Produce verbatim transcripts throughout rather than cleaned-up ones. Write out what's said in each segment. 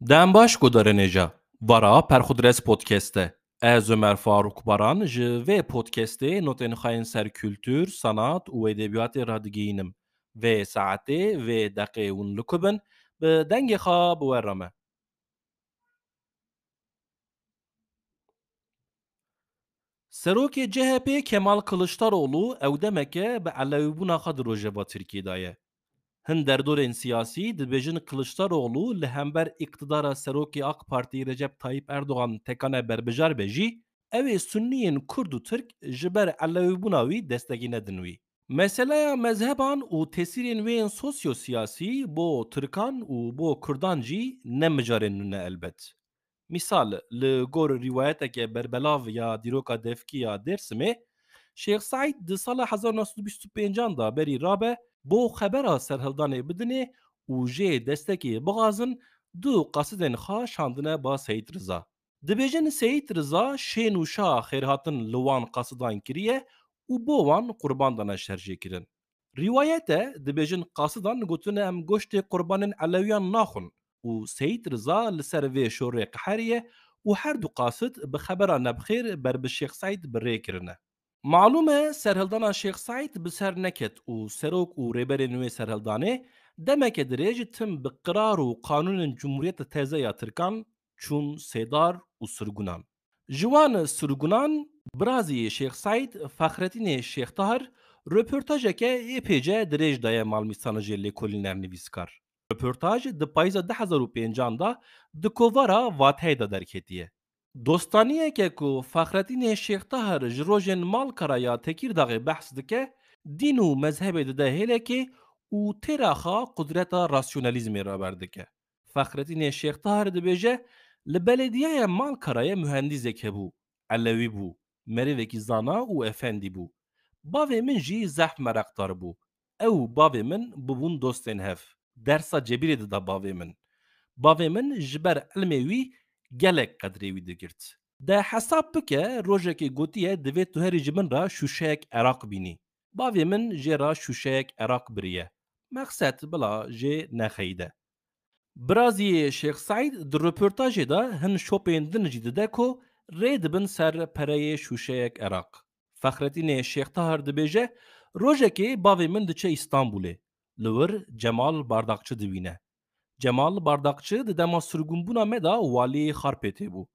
Dem baş gudarên hêja. Vara Perxudres Podcast e. Ez Ömer Faruk Baran ji vê podcastê notên xwe yên ser kultur, sanat û edebiyatê radigihînim. Vê saetê, vê deqê hûn li ku bin, bi dengê xwe bi we re me. Serokê C H P Kemal Kılıçdaroğlu ew demeke bi elewîbûna xwe di rojeva Tirkiyê de ye. Hin derdorên siyasî dibêjin Kılıçdaroğlu li hember îqtidara serokê AK Partî Recep Tayyip Erdogan tekane berbijar be jî, ew ê Sunniyên Kurd û Tirk ji ber elewîbûna wî destekî nedin wî. Meseleya mezheban û tesîrên wê yên sosyo-siyasî bo Tirkan û bo Kurdan jî ne mijarên nû ne elbet. Mîsal, li gor rîwayeteke berbelav ya dîroka devkî ya Dêrsimê, Şêx Seîd di sala hezar neh sed û bîst û pêncan de berî rabe bo xebera serhildanê bidinê û jê destekê bixwazin, du qasidên xwe şandine ba Seyîd Riza. Dibêjin Seyîd Riza şên û şa xêrhatin li wan qasidan kiriye û bo wan qurban dane şer jê kirin. Rîwayet e, dibêjin qasidan gotine em goştê qurbanên Elewiyan naxwin û Seyîd Riza li ser vê şorê qeheriye û her du qasid bi xebera nebixêr ber bi Şêx Seîd bi rê kirine. Malûm e, serhildana Şêx Seîd bi ser neket û serok û rêberên wê serhildanê demeke dirêj tim bi qirar û qanûnên Cumhuriyeta Teze ya Tirkan çûn sêdar û sirgunan. Ji wan sirgunan birazî Şêx Seîd Fexretînê Şêx Tahir röportajeke êpêce dirêj daye Malmîsana jê lêkolîner nivîskar. Röportaj di payîza du hezar û pêncan de di kovara Vateyê de derketiye. Dostaniyeke ku Fexretînê Şêx Tahir ji rojên Malkara ya Tekîrdaxê behs dike, dîn û mezhebê dide hêlekê û têra xwe qudreta rasyonalîzmê raber dike. Fexretînê Şêx Tahir dibêje, li belediyaya Malkarayê muhendîsek hebû, elewî bû, merivekî zana û efendî bû. Bavê min jî zehf mereqdar bû. Ew û bavê min bibûn dostên hev. Dersa cebîrê dida bavê min. Bavê min ji ber ilmê wî gelek qedrê wî digirt. De hesab bike, rojekê gotiye, divê tu herî ji min re şûşeyek eraq bînî. Bavê min jê re şûşeyek eraq biriye. Mexsed bila jê nexeyide. Birazî Şêx Seîd di röportajê de hin şopên din jî dide ku rê dibin ser pereyê şûşeyek eraq. Fexretînê Şêx Tahir dibêje, rojekê bavê min diçe Îstanbulê. Li wir Cemal Bardakçi dibîne. Cemal Bardakçi di dema sirgûnbûna me de waliyê Xarpêtê bû.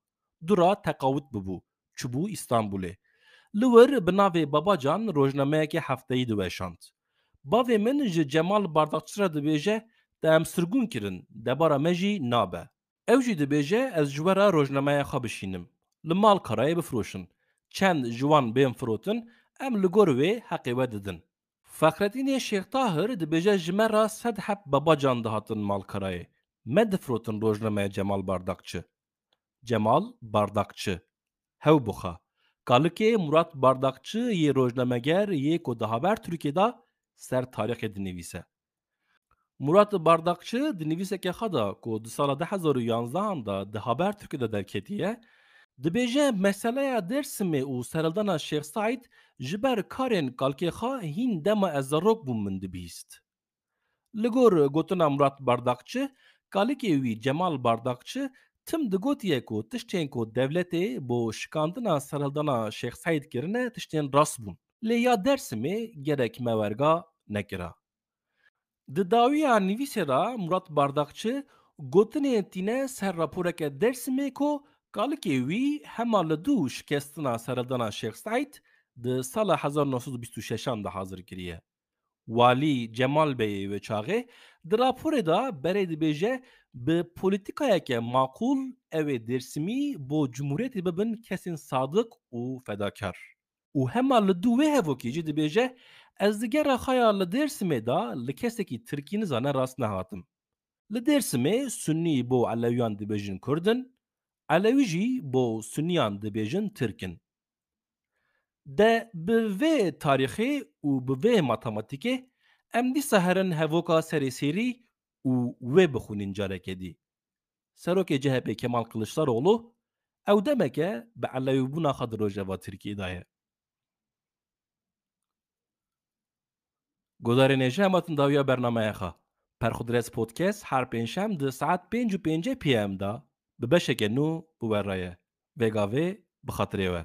Dû re teqawit bibû, çûbû Îstanbulê. Li wir bi navê Babacan rojnameyeke hefteyî diweşand. Bavê min ji Cemal Bardakçi re dibêje, te em sirgûn kirin, debara me jî nabe. Ew jî dibêje, ez ji we re rojnameya xwe bişînim. Li Malkarayê bifiroşin. Çend ji wan bên firotin, em li gor wê heqê we didin. Fexretînê Şêx Tahir dibêje, ji me re sed heb Babacan dihatin Malkarayê. Me difirotin rojnameya Cemal Bardakçi. Cemal Bardakçi. Hew buxa. Kalikê Murat Bardakçi yê rojnameger yê ku di Habertürk'ê de ser tarîxê dinivîse. Murat Bardakçi di nivîseke xwe de ku di sala du hezar û yanzdehan de di Habertürk'ê de derketiye, dibêje, meseleya Dêrsimê û serhildana Şêx Seîd ji ber karên kalkê xwe hîn dema ez zarok bûm min dibihîst. Li gor gotina Murat Bardakçi, kalikê wî Cemal Bardakçi tim digotiye ku tiştên ku dewletê bo şikandina serhildana Şêx Seîd kirine tiştên rast bûn. Lê ya Dêrsimê gerek me werga nekira. Di dawiya nivîsê de Murat Bardakçi gotinê tîne ser raporeke Dêrsimê ku kalikê wî hema li dû şikestina serhildana Şêx Seîd di sala hezar neh sed û bîst û şeşan de hazir kiriye. Walî Cemal Beyê wê çaxê di raporê de berê dibêje, bi polîtîkayeke maqûl ew ê Dêrsimî bo cumhuriyetê bibin kesên sadiq û fedakar. Û hema li dû wê hevokê jî dibêje, ez di gera xwe ya li Dêrsimê de li kesekî tirkî nizane rast nehatim. Li Dêrsimê sunnî bo elewiyan dibêjin kurd in, elewî jî bo sunniyan dibêjin tirk in. De bi vê tarîxê û bi vê matematîkê em dîsa herin hevoka serê sêrî û wê bixwînin careke dî. Serokê C H P Kemal Kılıçdaroğlu ew demeke bi elewîbûna xwe di rojeva Tirkiyê de ye. Guhdarên hêja, em hatin dawiya bernameya xwe. Perxudres Podcast her pêncşem di saet pênc û pêncî P M de bi beşeke nû bi we re ye. Vêga vê bi xatirê we.